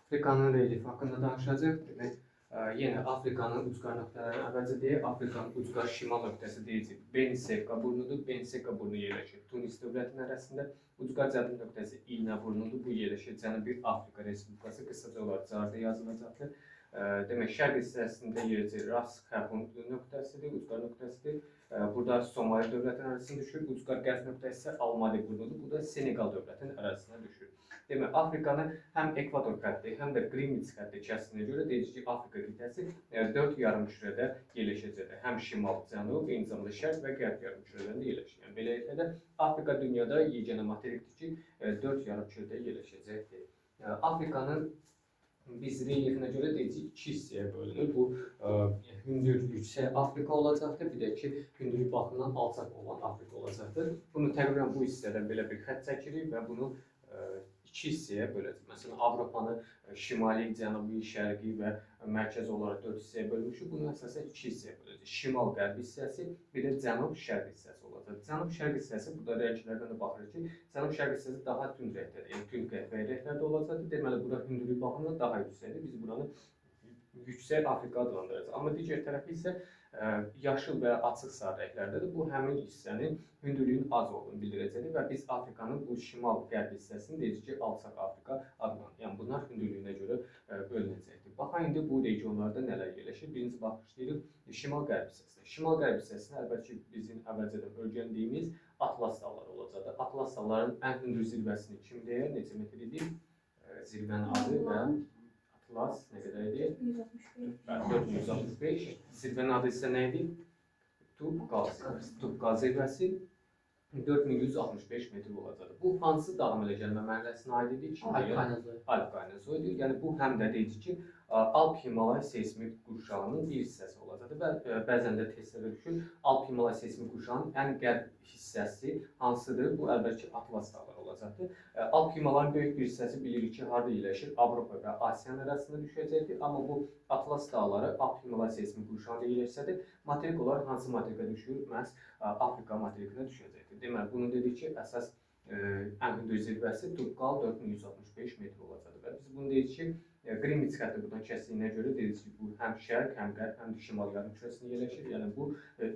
Afrikanın relyefi haqqında danışacağıq. Demək, yenə Afrikanın ucqar nöqtələrini əvvəlcə deyək. Afrikanın ucqar şimal nöqtəsi deyəcək. Beni-Sekka burnudur. Beni-Sekka burnu yerləşir Tunis dövlətinin ərazisində. Ucqar cənub nöqtəsi İlnə burnudur. Bu yerləşir Cənubi Afrika Respublikası. Qısaca olaraq CAR-da yazılacaqdır. Demək, şərq hissəsində yerləşir Ras Xəbun nöqtəsidir, ucqar nöqtəsidir. Burada Somali dövlətinin ərazisinə düşür. Ucqar qərb nöqtəsi isə Almadi burnudur. Bu da Senegal dövlətinin ərazisinə düşür. Demək, Afrikanı həm ekvator xətti, həm də Greenwich xətti kəsiyinə görə deyəcək ki, Afrika qitəsi 4 yarımkürədə yerləşəcəkdir. Həm şimal, cənub, eyni zamanda şərq və qərb yarımkürələrində yerləşir. Yəni beləliklə də Afrika dünyada yeganə materikdir ki, 4 yarımkürədə yerləşəcəkdir. Afrikanın biz relyefinə görə deyəcək iki hissəyə bölünür. Bu hündür, yüksək Afrika olacaqdır, bir də ki, hündürlük baxımından alçaq olan Afrika olacaqdır. Bunu təqribən bu hissədən belə bir xətt çəkirik və bunu iki hissəyə böləcək. Məsələn, Avropanı şimali, cənubi, şərqi və mərkəzi olaraq 4 hissəyə bölmüşük. Bunu əsasən iki hissəyə böləcək. Şimal-qərb hissəsi, bir də cənub-şərq hissəsi olacaq. Cənub-şərq hissəsi burada rənglərdən də baxırıq ki, cənub-şərq hissəsi daha tünd rəngdədir, yəni tünd qəhvəyi rənglərdə olacaqdır. Deməli, bura hündürlük baxımından daha yüksəkdir. Biz buranı yüksək Afrika adlandıracağıq. Amma digər tərəfi isə yaşıl və açıq sarı rənglərdədir. Bu həmin hissənin hündürlüyün az olduğunu bildirəcəkdir və biz Afrikanın bu şimal-qərb hissəsini deyəcək ki, alçaq Afrika adlanır. Yəni bunlar hündürlüyünə görə bölünəcəkdir. Baxın indi bu regionlarda nələr yerləşir? Birinci baxışlayırıq şimal-qərb hissəsinə. Şimal-qərb hissəsinə əlbəttə ki, bizim əvvəlcədən öyrəndiyimiz Atlas dağları olacaqdır. Atlas dağlarının ən hündür zirvəsini kim deyər? Neçə metr idi? Zirvənin adı və Atlas nə qədər idi? 165. Bəli, 465. Zirvənin adı isə nə idi? Tubqal zirvəsi. Tubqal zirvəsi 4165 metr olacaqdır. Bu hansı dağ əmələ gəlmə mərhələsinə aid idi? Kim Alp deyər? kaynakları. Alp kaynazoidir. Yəni bu həm də deyir ki, Alp Himalay seysmik qurşağının bir hissəsi olacaqdır və bəzən də testlərə düşür. Alp Himalay seysmik qurşağının ən qərb hissəsi hansıdır? Bu əlbəttə ki, Atlas dağları olacaqdır. Alp Himalayın böyük bir hissəsi bilirik ki, harda yerləşir? Avropa və Asiyanın arasında düşəcəkdir. Amma bu Atlas dağları Alp Himalay seysmik qurşağında yerləşsə də materik olaraq hansı materikə düşür? Məhz Afrika materikinə düşəcəkdir. Deməli, bunu dedik ki, əsas ən hündür zirvəsi Tubqal 4165 metr olacaqdır və biz bunu deyirik ki, Greenwich xətti buradan kəsdiyinə görə deyirik ki, bu həm şərq, həm qərb, həm də şimal yarımkürəsində yerləşir. Yəni bu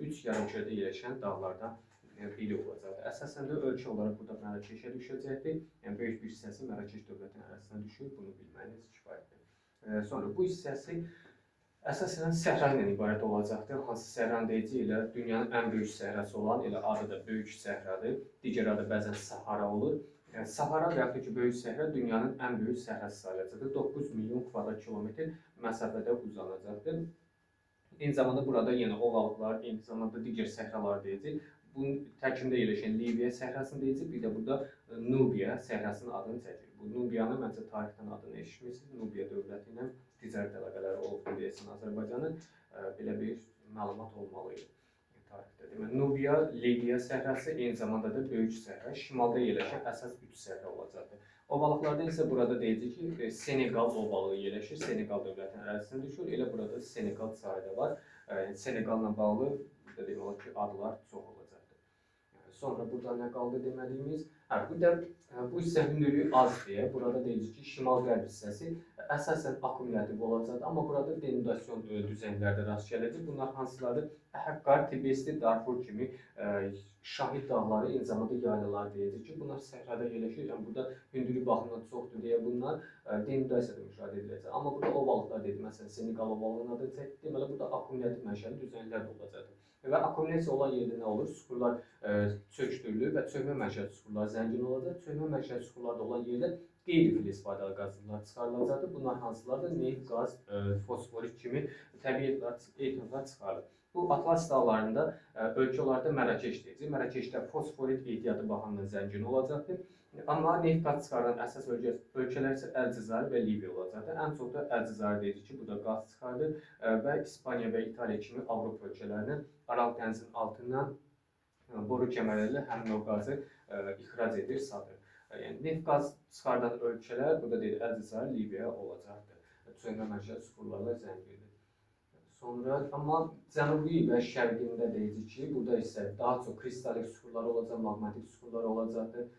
üç yarımkürədə yerləşən dağlardan biri olacaqdır. Əsasən də ölkə olaraq burada Mərakeşə düşəcəkdir. Yəni böyük bir hissəsi Mərakeş dövlətinin ərazisinə düşür. Bunu bilməyiniz kifayətdir. Sonra bu hissəsi əsasən səhra ilə ibarət olacaqdır. Hansı səhranı deyəcək? Elə dünyanın ən böyük səhrası olan, elə adı da böyük səhradır. Digər adı bəzən Sahara olur. Yəni, Sahara və yaxud da ki, böyük səhra dünyanın ən böyük səhrası sayılacaqdır. 9 milyon kvadrat kilometr məsafədə uzanacaqdır. Eyni zamanda burada yenə ovalıqlar, eyni zamanda digər səhralar deyəcək. Bunun tərkibində yerləşən Liviya səhrasını deyəcək, bir də burada Nubiya səhrasının adını çəkir. Bu Nubiyanı məncə tarixdən adını eşitmişsiniz. Nubiya dövləti ilə ticarət əlaqələri olubdur deyəsən Azərbaycanın. Belə bir məlumat olmalı idi tarixdə. Deməli, Nubiya, Liviya səhrası, eyni zamanda da böyük səhra, şimalda yerləşən əsas 3 səhra olacaqdır. Ovalıqlarda isə burada deyəcək ki, Senegal ovalığı yerləşir, Senegal dövlətinin ərazisinə düşür. Elə burada Senegal çayı da var. Senegalla bağlı burada demək olar ki, adlar çox olacaqdır. Sonra burada nə qaldı demədiyimiz? Hə, bu da bu hissə hündürlüyü az deyə burada deyəcək ki, şimal-qərb hissəsi əsasən akkumulyativ olacaqdır, amma burada denudasyon düzənlərdə rast gələcək. Bunlar hansılardır? Həqqar, Tibesti, Darfur kimi Şahid dağları, eyni zamanda yaylalar deyəcək ki, bunlar səhrada yerləşir. Yəni burada hündürlük baxımından çoxdur deyə bunlar denudasiyada müşahidə ediləcək. Amma burada ovalıqlar dedi, məsələn, Senegal ovalığının adını çəkdi. Deməli, burada akkumulyativ mənşəli düzənlər də olacaqdır. Və akkumulyasiya olan yerdə nə olur? Suxurlar çökdürülür və çökmə mənşəli suxurlar zəngin olacaq. Çökmə mənşəli suxurlarda olan yerdə qeyri-filiz faydalı qazıntılar çıxarılacaqdır. Bunlar hansılardır? Neft, qaz, fosforit kimi təbii ehtiyatlar çıxarılır. Bu Atlas dağlarında ölkə olaraq da Mərakeş deyəcək. Mərakeşdə fosforit ehtiyatı baxımından zəngin olacaqdır. Amma neft qaz çıxardan əsas ölkələr isə Əlcəzair və Liviya olacaqdır. Ən çox da Əlcəzair deyəcək ki, burada qaz çıxardır və İspaniya və İtaliya kimi Avropa ölkələrinə Aral dənizinin altından boru kəmərləri həmin o qazı ixrac edir, satır. Yəni neft qaz çıxardan ölkələr burada deyir Əlcəzair, Liviya olacaqdır. Çökmə mənşəli suxurlarla zəngindir. Sonra amma cənubi və şərqində deyəcək ki, burada isə daha çox kristalik suxurlar olacaq, maqmatik suxurlar olacaqdır.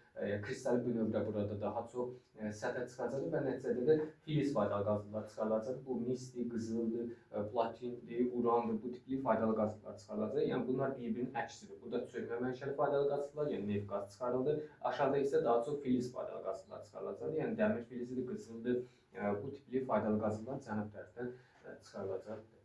Kristal bünövrə burada daha çox səthə çıxacaqdır və nəticədə də filiz faydalı qazıntılar çıxarılacaq. Bu misdir, qızıldır, platindir, urandır, bu tipli faydalı qazıntılar çıxarılacaq. Yəni bunlar bir-birinin əksidir. Burada çökmə mənşəli faydalı qazıntılar, yəni neft qaz çıxarıldı. Aşağıda isə daha çox filiz faydalı qazıntılar çıxarılacaq. Yəni dəmir filizidir, qızıldır, bu tipli faydalı qazıntılar cənub tərəfdən çıxarılacaqdır.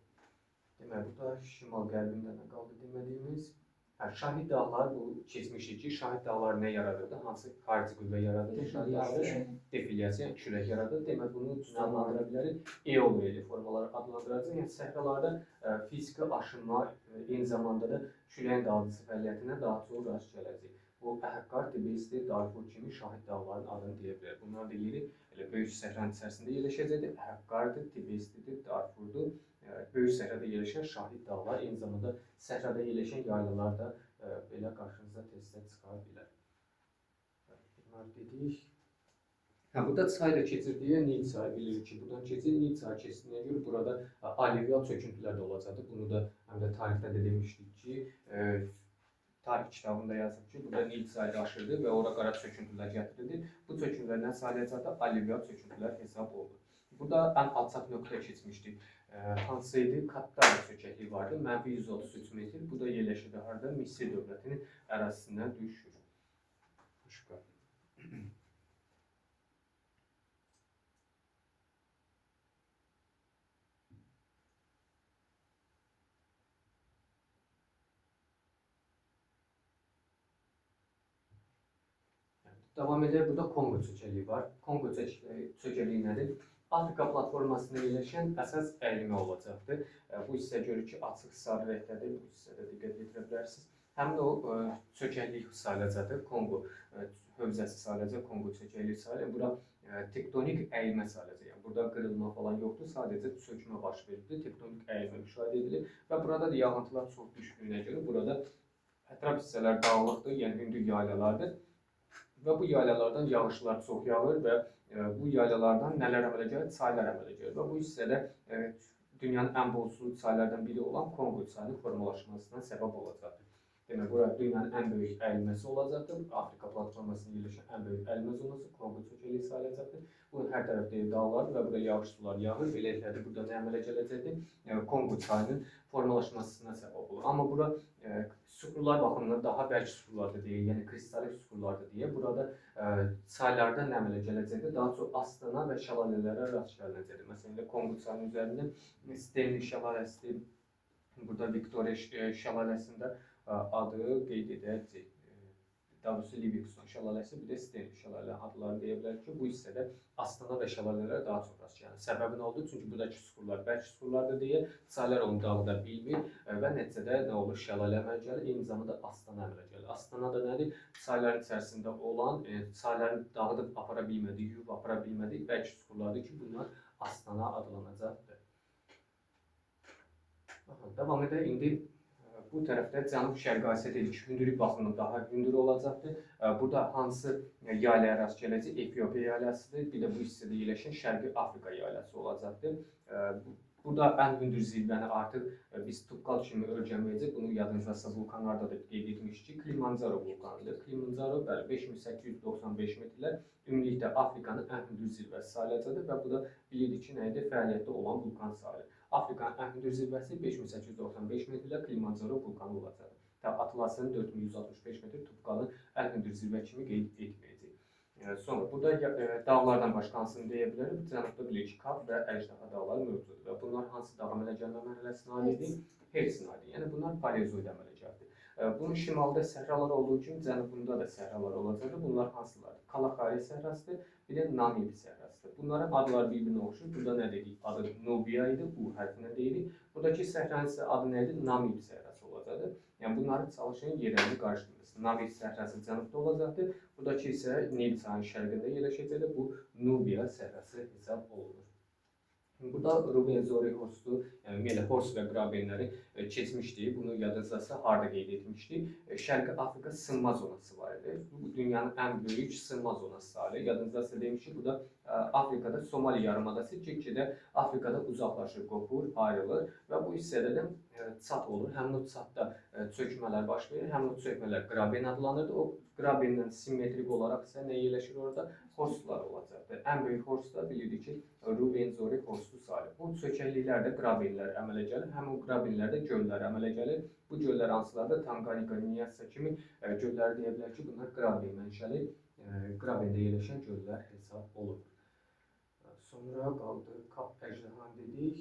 Deməli, burada şimal-qərbində nə qaldı demədiyimiz? Hə, Şahid dağlar bu keçmişik ki, Şahid dağları nə yaradırdı? Hansı xarici qüvvə yaradırdı? Şahid dağları defilyasiya, yəni külək yaradırdı. Demək, bunu nə adlandıra bilərik? Eol relif formaları adlandıracaq. Yəni səhralarda fiziki aşınma, eyni zamanda da küləyin dağıdıcı fəaliyyətinə daha çox rast gələcək. Bu Əhəqqar, Tibesti, Darfur kimi Şahid dağlarının adını deyə bilər. Bunların da yeri elə böyük səhranın içərisində yerləşəcəkdir. Əhəqqardır, Tibestidir, Darfurdur. Böyük səhrada yerləşən Şahid dağlar, eyni zamanda səhrada yerləşən yaylalar da belə qarşınıza testdə çıxa bilər. Bunlar dedik. Hə, burada çay da keçir deyə Nil çayı bilirik ki, buradan keçir. Nil çayı keçdiyinə görə burada alüvyal çöküntülər də olacaqdır. Bunu da həm də tarixdə də demişdik ki, tarix kitabında yazıb ki, burada Nil çayı daşırdı və ora qara çöküntülər gətirildi. Bu çöküntülər nə sayılacaqdır? Alüvyal çöküntülər hesab olunur. Burada ən alçaq nöqtə keçmişdik. Hansı idi? Kattara çökəkliyi vardı. Mənfi 133 metr. Bu da yerləşirdi harda? Misir dövlətinin ərazisindən düşür. Başqa. Davam edək. Burada Konqo çökəkliyi var. Konqo çökəkliyi nədir? Afrika platformasında yerləşən əsas əyilmə olacaqdır. Bu hissə görür ki, açıq sarı rəngdədir. Bu hissədə diqqət yetirə bilərsiniz. Həmin o çökəklik sayılacaqdır. Konqo hövzəsi sayılacaq, Konqo çökəkliyi sayılacaq. Bura tektonik əyilmə sayılacaq. Yəni burada qırılma falan yoxdur, sadəcə çökmə baş veribdir. Tektonik əyilmə müşahidə edilir və burada da yağıntılar çox düşdüyünə görə burada ətraf hissələr dağlıqdır, yəni hündür yaylalardır. Və bu yaylalardan yağışlar çox yağır və bu yaylalardan nələr əmələ gəlir? Çaylar əmələ gəlir. Və bu hissədə dünyanın ən bol sulu çaylardan biri olan Konqo çayının formalaşmasına səbəb olacaqdır. Demək, bura dünyanın ən böyük əyilməsi olacaqdır. Afrika platformasında yerləşən ən böyük əyilmə zonası Konqo çökəkliyi sayılacaqdır. Bunun hər tərəfdə dağlar və burada yağış sular yağır. Beləliklə də burada nə əmələ gələcəkdir? Konqo çayının formalaşmasına səbəb olur. Amma bura süxurlar baxımından daha bərk süxurlardır deyə, yəni kristalik süxurlardır deyə burada çaylarda nə əmələ gələcəkdir? Daha çox astana və şəlalələrə rast gəlinəcəkdir. Məsələn, Konqo çayının üzərində Stanley şəlaləsi, burada Victoria şəlaləsində adı qeyd edəcək. Daha doğrusu Livingston şəlaləsi, bir də Stanley şəlalə adlarını deyə bilərik ki, bu hissədə astana və şəlalələrə daha çox rast gəlinir. Səbəbi nə oldu? Çünki buradakı süxurlar bərk süxurlardır deyə çaylar onu dağıda bilmir və nəticədə nə olur? Şəlalə əmələ gəlir, eyni zamanda astana əmələ gəlir. Astana da nədir? Çayların içərisində olan, çayların dağıdıb apara bilmədiyi, yuyub apara bilmədiyi bərk süxurlardır ki, bunlar astana adlanacaqdır. Aha, davam edək. İndi bu tərəfdə Cənub-Şərqi Asiya dedik ki, hündürlük baxımından daha hündür olacaqdır. Burada hansı yaylaya rast gələcək? Efiopiya yaylasıdır. Bir də bu hissədə yerləşən Şərqi Afrika yaylası olacaqdır. Burada ən hündür zirvəni artıq biz Tuqqal kimi öyrənməyəcək. Bunu yadınızdasa vulkanlarda da qeyd etmişdik ki, Kilimanjaro vulkanıdır. Kilimanjaro bəli 5895 metrlə ümumilikdə Afrikanın ən hündür zirvəsi sayılacaqdır və bu da bilirdik ki, nə idi? Fəaliyyətdə olan vulkan sayılır. Afrikanın ən hündür zirvəsi 5895 metrlə Kilimanjaro vulkanı olacaqdır. Atlasın 4165 metr, Tuqqalın ən hündür zirvə kimi qeyd etməyəcək. Sonra burada dağlardan başqa hansını deyə bilərik? Cənubda bilirik ki, Kap və Əjdaha dağları mövcuddur və bunlar hansı dağ əmələ gəlmə mərhələsinə aiddir? Hertzinə aiddir. Yəni bunlar paleozoid əmələ gəldi. Bunun şimalda səhralar olduğu kimi cənubunda da səhralar olacaqdır. Bunlar hansılardır? Kalahari səhrasıdır, bir də Namib səhrasıdır. Bunların adları bir-birinə oxşur. Burada nə dedik? Adı Nubiya idi, U hərfinə deyirik. Buradakı səhranın isə adı nə idi? Namib səhrası olacaqdır. Yəni bunları çalışın yerlərini qarışdırmasın. Namib səhrası cənubda olacaqdır. Buradakı isə Nil çayının şərqində yerləşəcəkdir. Bu Nubiya səhrası hesab olunur. Burada Rubenzori horstu, yəni ümumiyyətlə horst və qrabenləri keçmişdik. Bunu yadınızdasa harda qeyd etmişdik? Şərqi Afrika sınma zonası var idi. Bu dünyanın ən böyük sınma zonası sayılır. Yadınızdasa demişik, burada Afrikada Somali yarımadası get-gedə Afrikada uzaqlaşır, qopur, ayrılır və bu hissədə də çat olur. Həmin o çatda çökmələr baş verir. Həmin o çökmələr qraben adlanırdı. O qrabenlə simmetrik olaraq isə nə yerləşir orada? Horstlar olacaqdır. Ən böyük horstlar bilirik ki, Ruvenzori horstu sayılır. Bu çökəkliklərdə qrabenlər əmələ gəlir. Həmin o qrabenlərdə göllər əmələ gəlir. Bu göllər hansılardır? Tanganika, Nyassa kimi gölləri deyə bilər ki, bunlar qraben mənşəli, qrabende yerləşən göllər hesab olunur. Sonra qaldı Kap əjdahanı dedik.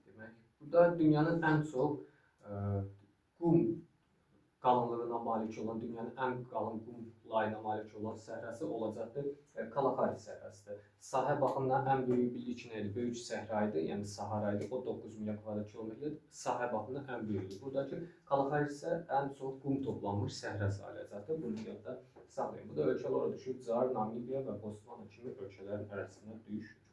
Demək, burada dünyanın ən çox qum qalınlığına malik olan, dünyanın ən qalın qum layına malik olan səhrası olacaqdır. Kalahari səhrasıdır. Sahə baxımından ən böyük bildik ki, nə idi? Böyük səhra idi, yəni Sahara idi. O 9 milyon kvadrat kilometrdir. Sahə baxımından ən böyüdür. Buradakı Kalahari isə ən çox qum toplanmış səhra sayılacaqdır. Bunu yadda saxlayın. Bu da ölkələr ora düşür. Car, Namibiya və Botswana kimi ölkələrin arasına düşür.